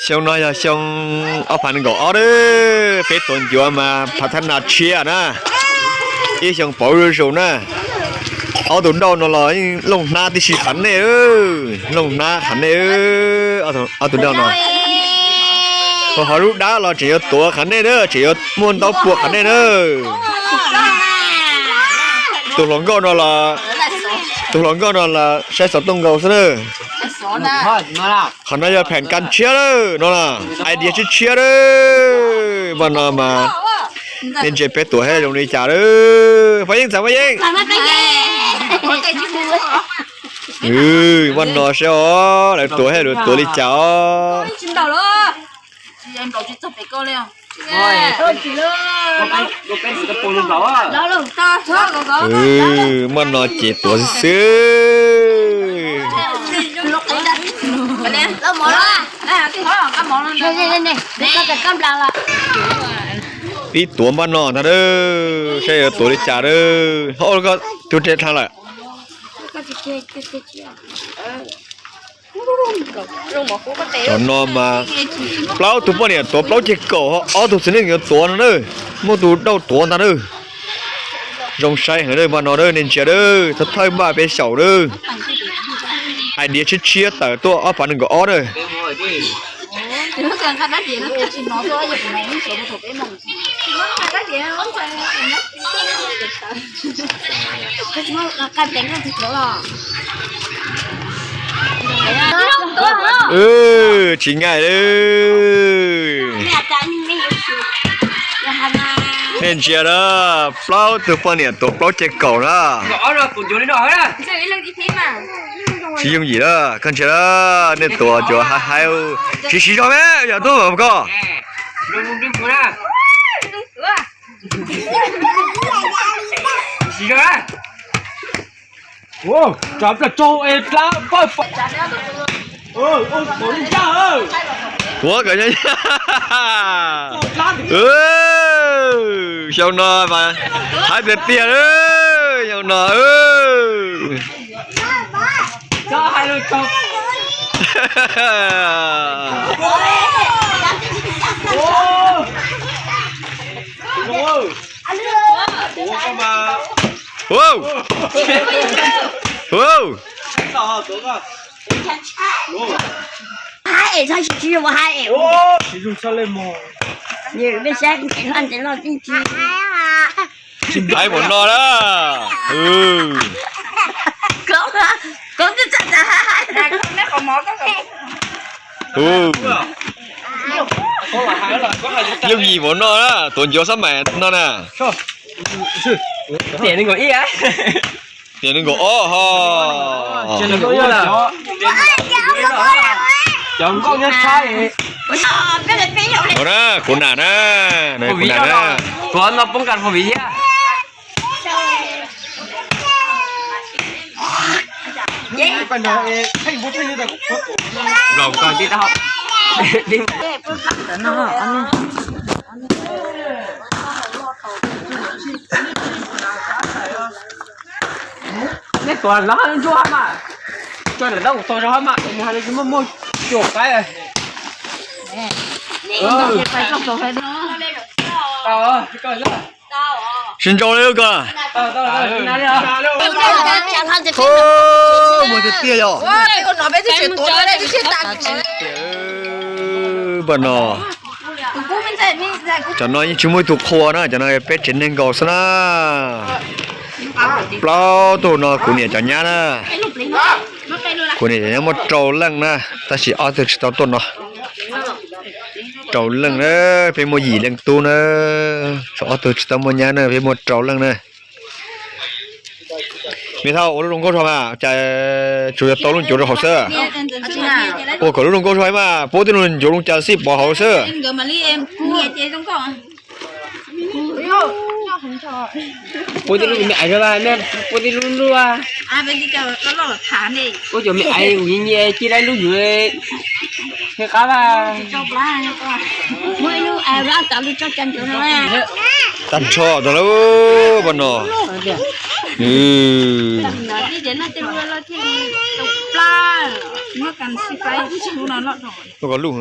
Xyoo no yog xyoo ob phav nees nkaum ob lawm, peb tuav ncuav mas phav thab nas tshiab na, ib xyoo pauv zuj zus na. Ob tug dauj no los yeej looj hnab tib si qhav nej, looj hnab qhav nej. Ob tug dauj no, ho lub dab los tseem yuav tuav qhav nej na, tseem yuav muaj ntaub pua qhav nej na. Tus hluas nkauj no los, tus hluas nkauj no los saib xov tooj nkaus xwb na. Qhov no yog pheem kas tshiab lawm no, idea tshiab tshiab lawm. Npaj no mas nej ntsia peb tuav thiab zoo li cas lawm. Paj Yeej, txav Paj Yeej. Npaj no saib os, lawv tuav thiab lawv tuav li cas os. Npaj no ces tuav xwb xwb. Pib tuav npaj no ntag, saib yuav tuav li cas. Ho, koj tus re dha lawm. Cov no mas plaub tug poj niam tuav plaub ceg kaum, ho ob tug txiv neej yuav tuav no na. Muaj tus dauj tuav ntag na. Zoo saib heev na, npaj no na, nej ntsia na, thawj thawj npaj peb xyaum na. Idea tshiab tshiab tawm tuaj ob phav nees nkaum ob na. Tsis nqaij li. Nej ntsia na, plaub tug poj niam tuav plaub ceg kaum na. Tsis yooj yim na, koj ntsia na, nej tuav cuav hais hais, tsis siv zog me yog tuaj koj. Tuav kom, xyoo no mas hais tiag tiag, xyoo no. Hais npaum no na. Yooj yim npaum no na, tuav ncuav xab mais no na. Tiam nees nkaum ob ho. Cov nkauj nyob tshab. Ua na, kuv nam na, kuv nam na. Tuav no poob kas hauv viv thiab. Zaum kawg tib tau. Nej tuav lawv ntsuab hab mas, tso ntawm tab kuv tau zog hab mas, nws hais tias tsis muaj muaj cuag qaib. Sib ntsau li koj. Muag tiag tiag yog. Npaj no, cov no yeej tsis muaj ib tug qhua na, cov no peb tsev neeg nkaus xwb na. Plaub tug no kuv niam cov nyab na. Kuv niam cov nyab muaj rau leej na, tab sis ob tug tsis tau tuaj no. Rau leej na, peb muaj yim leej tub na, tshuav ob tug tsis tau muaj nyab na, peb muaj rau leej na. Me thauj, ua lub zoo nkauj zog mas, cas tsuas yog tau lub ncuav rau hauv xwb. Ua kom lub zoo nkauj zog mas, puab tij lub ncuav loo cas xij pov hauv xwb. Puab tij lub me ais zog, puab tij lub lub. Ua cov me ais nyiam nyiam cia lub yuav qab. Tag nrho tag lawm, npaj no. Koj lub.